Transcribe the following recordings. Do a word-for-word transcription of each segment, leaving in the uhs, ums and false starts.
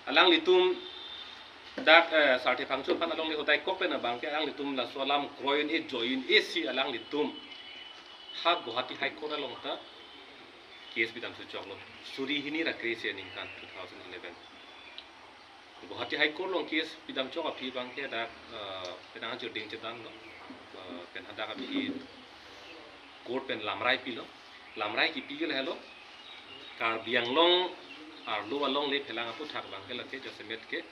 Alanglitum dak eh, Sarthe Phangcho aphan alongle hotai kok pen abang ke alanglitum laso alam kroi un-e joi un-e si alanglitum ha Guwahati High Court along ta case pidam su choklo. Suri hini ra kre-isi aningkan two thousand eleven. Guwahati High Court along case pidam chok aphi abang ke dak eh, penang achirding chedan lo. Eh, pen hadak aphi court pen lamrai pilo. Lamrai kipi ke lahelo. Karbi Anglong arlo alongle phelang aputhak abang ke lake jasemet ke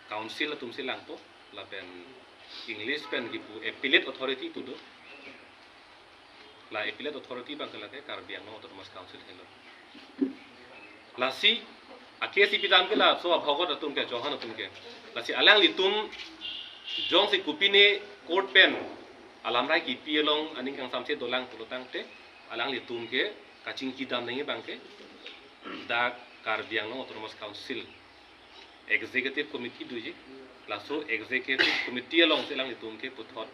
council atum si langpo lapen English pen kipu appellate authority pu do. La appellate authority abang ke lake Karbi Anglong Autonomous Council helo. Lasi a case pidam ke laso abhogot atum ke, Chauhan atum ke. Lasi alanglitum jongsi kopine court pen alamrai kipi along aning kangsamse dolang pulo tangte alanglitum ke kachingki dam nangji abang ke dak Karbi Anglong Autonomous Council Executive Committee doji. Laso Executive Committee alongsi alanglitum ke puthot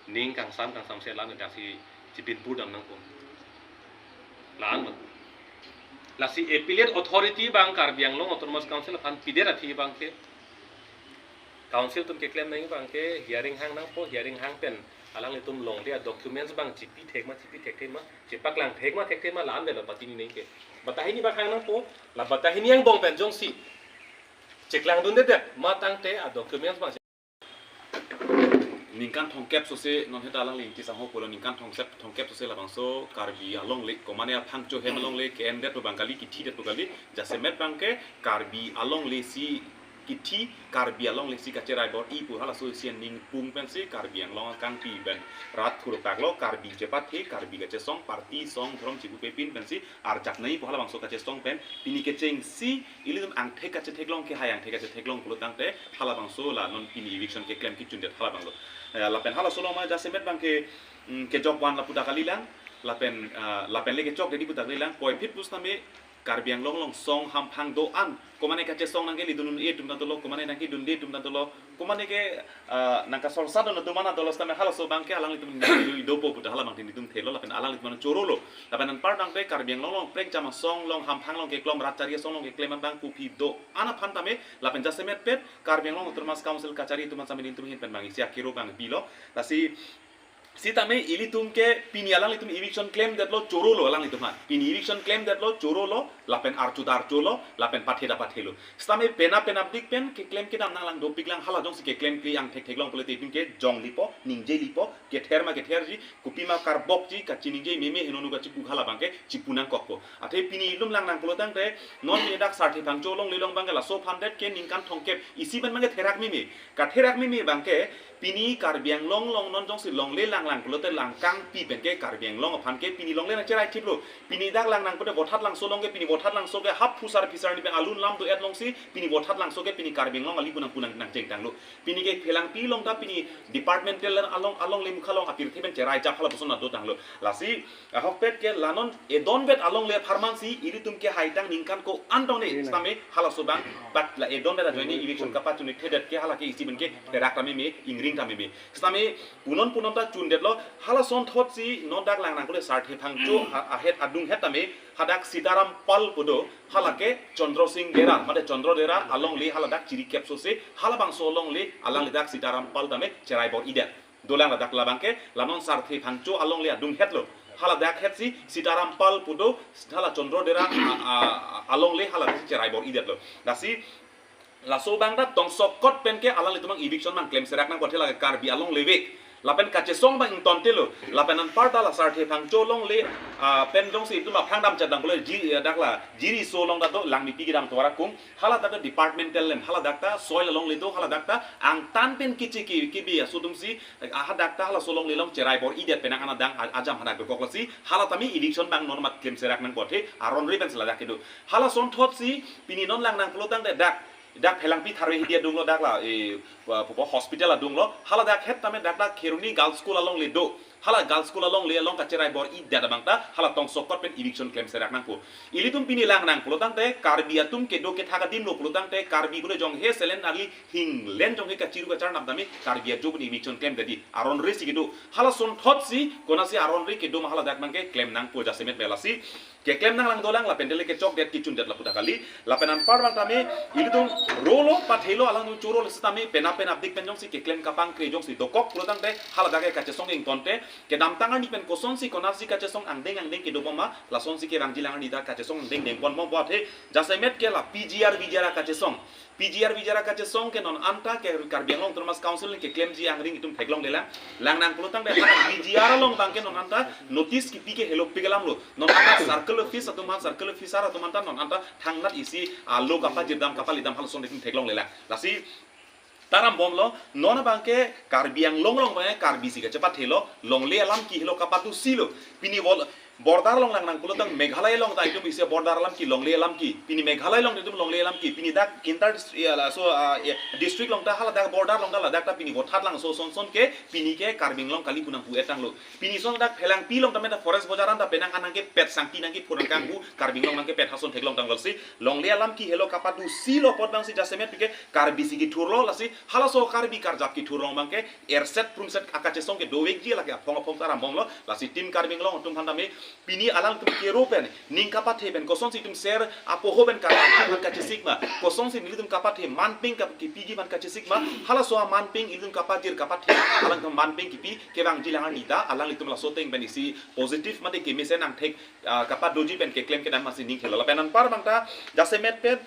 ning kangsam kangsamse alam daksi chipin pur dam nangpo. La-an ma. Lasi appellate authority abang Karbi Anglong Autonomous Council aphan pidet aphi abang ke council atum keklem nangji abang ke hearing hang nangpo, hearing hang pen alanglitum longle a documents abang chipi thek ma, chipi thekthe ma, chepaklang thek ma, thekthe ma, la-an avelo patini nangji ke. Bata hini abang hang nangpo, la bata hini angbong pen jongsi cheklang dundedet ma tangte a documents abang. Ningkan thomkep sose non heta alangli Ingti sangho pulo, ningkan thomkep, thomkep sose labangso Karbi alongle, komane aphangcho hem alongle ke-endet pu abang kali, kithi det pu kali, jasemet abang ke Karbi alongle si kithi, Karbi alongle si kacherai bor-i pu halaso isi aningpung pensi Karbi Anglong akangpi pen rat thurpak lo, Karbi chepathe, Karbi kachesong, party song, dhorom chibu pepin pensi arjak nangji pu halabangso kachesong pen pini kechengsi ilitum angthek kachetheklong, kehai angthek kachetheklong pulo tangte halabangso la non pini eviction keklem kechundet halabanglo. Eh, lapen halaso along ma jasemet abang ke, mm, kejok van lapu ta kalilang, lapen, ah, lapen le kechok dedi pu ta kalilang, koiphit pusitame Karbi Anglong along song hamphang do-an, komane kachesong nangkele dun un-e atum ta dolo, komane nangkedunde atum ta dolo, komane ke, ah, nangkasorsa dun atum ana dolo sitame halaso abang ke alanglitum nangkelu dopo pu ta hala abang tin itum thelo lapen alanglitum chorolo. Lapen anpar tangte Karbi Anglong along prek jama song along hamphang along keklem, rat chari asong along keklem abang kopi do-an aphan tame lapen jasemet pet Karbi Anglong Autonomous Council kachari atum an sitame nelitum ahin pen abang isi akero abang pilo. Lasi sitame ilitum ke pini alanglitum eviction klemdetlo, chorolo alanglitum ha. Pini eviction klemdetlo, chorolo, lapen archu ta archulo, lapen pathe ta pathelo. Sitame penap penapdik pen keklem kedam nanglang dopiklang, hala jongsi keklem kri angthek theklong pulote itum ke jong lipo, ningje lipo, kether ma ketherji, kopi ma karbokji, kachiningje meme heno nu kachipu hala abang ke chipu nangkokpo. Athe pini ilitum lang nang pulo tangte, non pini dak Sarthe Phangcho alongle along abang ke laso aphan det ke ningkan thomkep isi pen abang ke therak meme. Katherak meme abang ke pini Karbi Anglong along non jongsi longle lang lang pulote lang kangpi pen ke Karbi Anglong aphan ke pini longle nangcherai thiplo. Pini dak lang nang pulote Vothatlangso along ke pini Vothatlangso ke hap phusar phisar ni pen alun lam do-et alongsi pini Vothatlangso ke pini Karbi Anglong ali pu nang pu nang nangchengtanglo. Pini ke phelangpi along ta pini departmental along alongle mukha along apirthe pen cherai jap halapuson na dotanglo. Lasi ahokpet ke la non edonvet alongle apharman si ilitum ke haitang ningkan ko-an tong ne, iya, sitame halaso abang, but la edonvet ajoine eviction kapachunthedet ke hala ke isi pen ke therak ta meme, ingring ta meme. Sitame punon punon ta chundetlo, halason thotsi non dak lang nang kule Sarthe Phangcho a-, ahet adunghet tame hadak Sitaram Pal pu do, hala ke Chandra Sing Dera, mate Chandra Dera alongle hala dak chirikep sose, halabangso alongle alangli dak Sitaram Pal tame cherai bor-idet. Dolang ladak labang ke, la non Sarthe Phangcho alongle adunghetlo. Hala dak het si Sitaram Pal pu do, hala Chandra Dera a, a, a, alongle hala si cherai bor-idetlo. Lasi laso abang ta tongsokot pen ke alanglitum abang eviction abang klemserak nangpo, athe la Karbi alongle vek. Lapen kachesong abang ingtontelo. Lapen anpar ta la Sarthe Phangcho alongle, ah, pen jongsi itum aphrang dam chadang pule ji, eh, dak la Jiriso along ta do, Langmepi kedam tovar akung. Hala dak ta departmental land, hala dak ta soil alongle do, hala dak ta angtan pen kichi ki, kibi aso atumsi, ah, hadak ta halaso alongle along cherai bor-idet penang ana dang a-, ajam hadak dokok lasi, hala tame eviction abang non mat klemserak nangpo, athe aron ri pen si ladak kedo. Halason thotsi, pini non lang nang pulo tangte dak, dak phelangpi tharve hidi adunglo dak la, eh, pu-, pu-, hospital adunglo, hala dak het tame dak dak Kheroni Girls School alongle do. Hala Girls School alongle along kacherai bor-idet abang ta, hala tongsokot pen eviction klemserak nangpo. Ilitum pini lang nang pulo tangte, Karbi atum kedo kethak adim lo pulo tangte, Karbi kule jonghe selen ali hinglen jonghe kachiru kacharnap tame, Karbi ajo pen eviction klemdetji. Aron ri si kedo. Halason thotsi, konasi aron ri kedo ma hala dak abang ke klem nangpo jasemet pen lasi. keklem nanglang dolang lapen dele kechokdet kechundet lapu ta kali. Lapen anpar abang tame ilitum rolo pathelo alangtum choro le setame penap penapdik pen jongsi keklem kapangkre jongsi dokok pulo tangte haladak ke kachesong ingtonte kedamtang arni pen kosonsi konatsi kachesong angdeng angdeng kedobom ma lasonsi kevangji lang arni ta kachesong angdeng dengponbom pu athe jasemet ke la P G R V G R kachesong P G R V G R kachesong ke non anta ke Karbi Anglong Autonomous Council keklemji angring itum theklonglelang. Langnang pulo tangte V G R along abang ke non anta notice kipi ke helopik alam lo. Non anta circle office atum aphan circle officer atum anta non anta thangnat isi alo kapajir dam kapali dam halason itum theklonglelang. Lasi ta rambomlo non abang ke Karbi Anglong along abang Karbi si kachepathelo longle alam ke helo kapatu silo. Pini vol border along langnang pulo tang Meghalaya along ta itum isi border alam ke longle alam ke. Pini Meghalaya along itum longle alam ke. Pini dak inter district, ya, laso, ah, eh, district along ta haladak border along ta ladak ta pini vothat langso son son ke pini ke Karbi Anglong kali pu nangpu-et tanglo. Pini son dak Phelangpi along ta meta forest bojar anta penang anang kepet sangti nangkephur nangkanghu Karbi Anglong nangkepet hason theklong tanglo si longle alam ke helo kapatu silo apot abang si jasemet ke Karbi si kethurlo lasi halaso Karbi karjap kethur along abang ke erset prumset akachesong ke dovekji lake aphong aphong ta rambomlo. Lasi Team Karbi Anglong atum aphan tame pini alangtum kero pen ning kapathe pen kosonsi itum ser apoho pen karjap aphan kachesik ma kosonsi nelitum kapathe manpeng kap kipiji aphan kachesik ma halaso amanpeng ilitum kapajir kapathe alangtum manpeng kipi kevangji lang arni ta alanglitum laso ateng pen isi positive mate kemesen angthek, ah, kapadoji pen keklem kedam masi ning thelo lapen anpar abang ta jasemet pen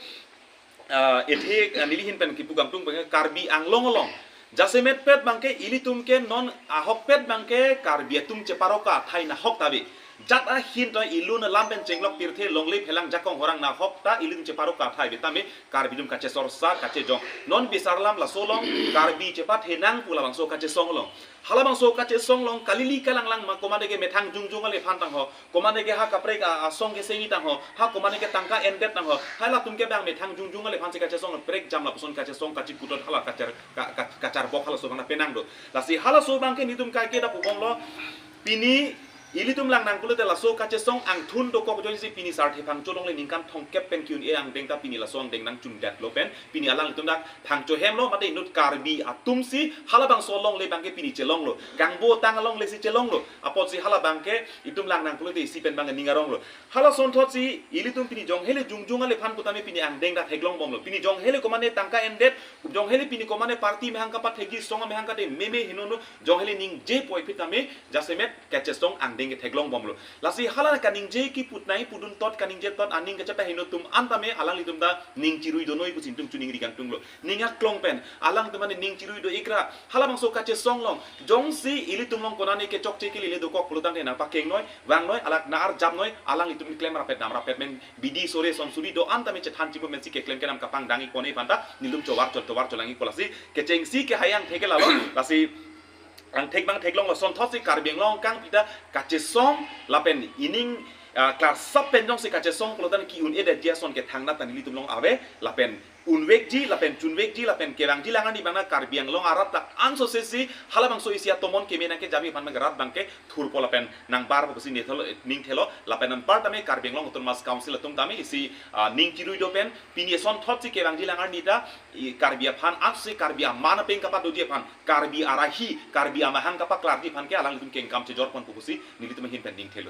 ah, ethe, ah, neli ahin pen kipu kangtung abang ke Karbi Anglong along jasemet pet abang ke ilitum ke non ahokpet abang ke Karbi atum cheparoka athai nahok ta ave. Jat ahin to ilun alam pen chenglok pirthe longle phelang jakong horang nahok ta ilitum cheparoka athai ave tame Karbi atum kachesorsa kachejong. Non bisar alam laso along Karbi chepathenang pu labangso kachesong along. Halabangso kachesong along kalili kalanglang ma komane ke methang jungjung ale aphan tangho. Komane ke ha kaprek a, asong ke sengi tangho, ha komane ke tangka endet tangho. Halatum ke abang methang jungjung ale aphan si kachesong prek jam lapuson kachesong kachiputot hala kachar ka, ka, kacharbok halaso abang penang do. Lasi halaso abang ke nelitum kaike ta pubomlo. Pini ilitum langnang pulote laso kachesong angthun dokok ajoinesi pini sarthe phangcho along le ningkan thomkep pen ki-un-e angdeng ta pini laso angdeng nangchundetlo pen pini alanglitum dak phangcho hemlo mate inut Karbi atum si halabangso alongle abang ke pini chelonglo. Kangbotang alongle si chelonglo. Apotsi hala abang ke itum langnang pulote isi pen abang ning aronglo. Halason thotsi ilitum pini jonghele jungjung ale aphan pu tame pini angdeng dak theklongbomlo. Pini jonghele komane tangka endet, jonghele pini komane party amahang kapathekji, song amahang kate meme henono, jonghele ningje puvoiphit tame jasemet kachesong angdeng ke theklongbomlo. Lasi hala kaningje kipu nai pudun tot kaningje tot aning kachepaheno atum an tame alanglitum ta ning chirui donoi pusi itum choningri kangtunglo. Ning aklong pen alangtum an ning chirui do ikra. Halabangso kachesong along jongsi ilitum along konane ke chokche kelile dokok pulo tangte nangpakengnoi, vangnoi, alak na-arjapnoi, alanglitum klem rapet dam rapet men bidi sore son suri do-an tame chethan chimu mensi keklem kedam kapangdang ik pone aphan ta nelitum chovar chot tovar cholang ikpo lasi kechengsi kehai angthek ke lalo lasi angthek abang theklonglo. Son thotsi Karbi Anglong kangpi ta kachesong lapen ining, ah, klarsap pen jongsi kachesong pulo tangte ki-un-edetji ason ke thangnat ta nelitum along ave lapen unvekji lapen chunvekji lapen kevangji lang arni abang na Karbi Anglong arat dak anso sesi halabangso isi atomon keme nangkejapji aphan abang rat abang ke thurpo lapen nangbarpo pusi nethelo ning thelo lapen anpar tame Karbi Anglong Autonomous Council atum tame isi, ah, ning chirui do pen pini eson thotsi kevangji lang arni ta i Karbi aphan ansi Karbi aman apeng kapadoji aphan Karbi arahi Karbi amahang kapaklarji aphan ke alanglitum kengkam chejorponpo pusi nelitum ahin pen ning thelo.